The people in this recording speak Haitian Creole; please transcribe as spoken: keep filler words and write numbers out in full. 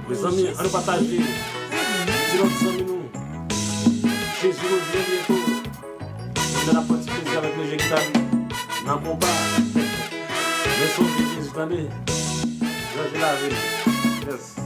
Mezanmi, ann pataje. Di lòt zanmi nou. Jezi revyen byento. Mwen ap pran ti plezi avèk leje gita li. Nan konpa. Men sonje Jezi tande. Chanje lavi. Yes.